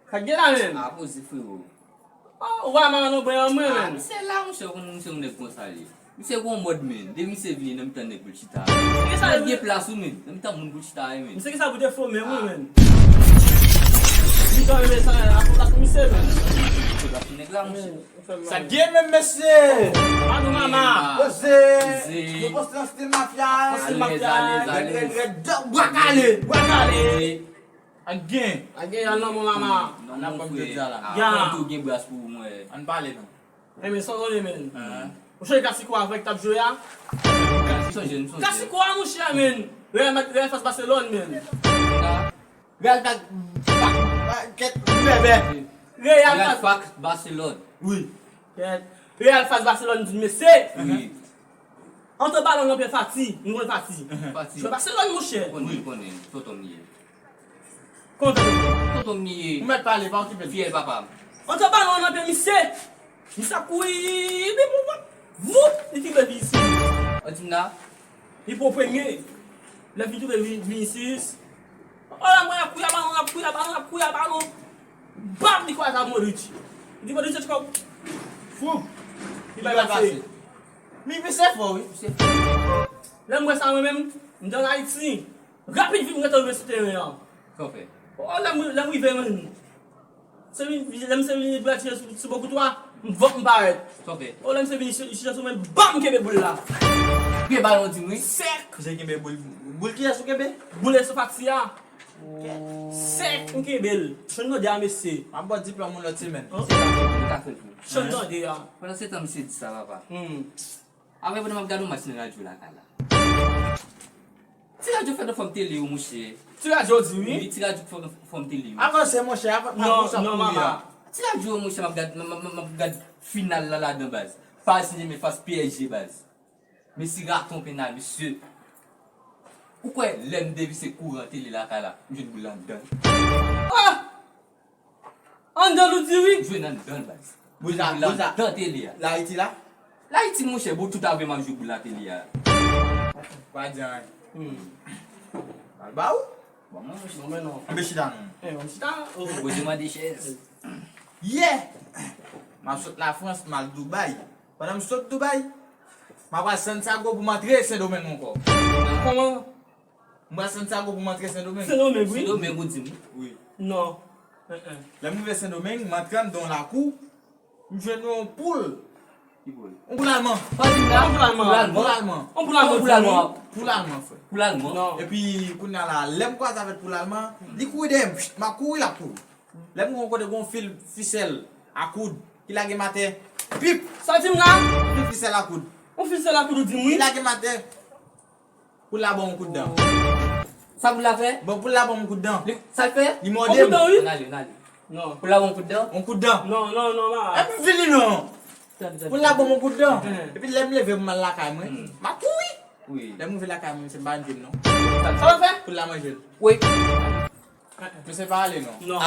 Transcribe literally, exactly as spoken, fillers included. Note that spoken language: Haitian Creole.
Sa k gen la menm? A, poze, frero. Oh, wa ma non bwen an mwen menm. Misye la, monchè, ou konn misye yon nèg konsa li. Misye gon mòd, men. Depi misye vini, nan mitan nèg pou l chita. Misye gen plas ou, men. Nan mitan moun pou l chita, men. Misye gen sa pou defo men, wi, men. Misye renmen sa, a fon la pou misye, men. Misye la pou nèg la, monchè. Sa gen menm, mesye? Alo, mama. Poze. Poze. Yo poste nan stil mafya. Stil mafya. Alèz, alèz, alèz. Rèd, rèd, rèd, bwa kale. Bwa kale. A gen. A gen, al nan bon mama. Non, non, frè. Ya. Konn tou gen bras pou ou, mwen. Ann pale, non. Enben, sa w konnen, men. Ou chonje klasiko avèk t ap jwe a? M sonje, m sonje. Klasiko a, monchè, men. Real Madrid, Real fas Barcelone, men. Real fas, kèt, bèbè. Real fas Barcelone. Wi. Kèt. Real fas Barcelone, di mesye. Wi. Antre balon nan pye Fati, nou konn Fati. Fati. Jwè Barcelone, monchè. Konnen, konnen, tonton m li ye. Kontan. Tonton m li ye. Ou mèt pale, pa okipe l. Fiyèl papa m. Antre balon nan pye misye. Misye ap kouri, voup, li kenbe Vinicius. Ou di m la? Li pran premye. Lè li twouve Vi-, Vinicius. Oh la, mwen ap kouri a balon, ap kouri a balon, ap kouri a balon. Bam, li kwaze ak Modric. Li di Modric, se kòb. Fou. Li bay pase. Mi, misye fò, wi. Misye fò. Lè m wè sa, mwen menm, m te ann Ayiti. Rapid vit, m gentan rive sou teren an. Sa w fè? Oh, lè m, lè m rive, menm. Se vin, lè misye vin, li pral tire sou, sou bon kout twa, m vòp, m parèt. Sa w fè? Oh, lè misye vin, li chita sou mwen, bam, m kenbe boul la. Pye balon di m, wi. Sèk! Misye kenbe boul. Boul kiyès ou kenbe? Boul Enzo Fati a. Sèk, m kenbe l. Chann tande a, mesye. M ap ba w diplòm ou lòt semèn. Chan tande a. Pandan se tan, misye di sa, papa. Hmm. Apre, pandan m ap gade yon match nan radyo lakay la. Ti radyo fè nan fòm tele yo, monchè. Ti radyo di wi. Wi, ti radyo fè nan fòm tele yo. Avanse, monchè, avan, non, non, mama. Ti radyo, monchè, m ap gad, m, m, m, m ap gad final la ladan, baz. Paris Saint-Germain fas P S G, baz. Messi rate yon penal, mesye. Ou kwè lè m devise kouran tele lakay la, m jwenn boul la anndan? Ah! Anndan nou di wi. Jwenn anndan, baz. Boul la, boul la anndan tele a. La Ayiti la? La Ayiti, monchè, bon, tout avè m ap jwe boul la tele a. Pa di anyen. Hmm. Al ba ou? Bon, mwen, monchè. Non, men non. Anbe chita non. Eh, bon, chita. Oh. Poze mande chèz. Yeah! M ap sot Lafrans, m al Dubai. Pandan m sot Dubai, m ap al Santiago pou m antre Sendomeng ankò. Kòman? M pral Santiago pou m antre Sendomeng. Sendomeng, wi. Sendomeng, ou di m? Wi. Non. Eh, eh. Lè m rive Sendomeng, m antre anndan yon lakou, m jwenn yon poul. Ki poul? Yon poul alman. Pa di m la. Yon poul alman. Yon poul alman. Yon poul alman, frè. Poul alman. Non. Epi, kounye a la, lè m kwaze avèk poul alman, li kouri dèyè m. M ap kouri, l ap kouri. Lè m wè yon kote gon fil fisèl a koud ki lage m atè. Pip! Sa w di m la? Fil fisèl a koud. Yon fisèl a koud ou di m wi. Ki lage m atè. Poul la ban m yon kout dan. Sa poul la fè? Bon, poul la ban m yon kout dan. Li, sa l fè? Li mòde m. Yon kout dan, wi. N ale, n ale. Non. Poul la ban m yon kout dan? Yon kout dan. Non, non, non, ma. Epi m vini non. Poul la ban m yon kout dan. Epi lè m leve pou m al lakay mwen, m ap kouri. Wi. Lè m rive lakay mwen, se m pa jwenn non. Sa l fè? Poul la manje l. Wi. Mesye pa ale non. Non.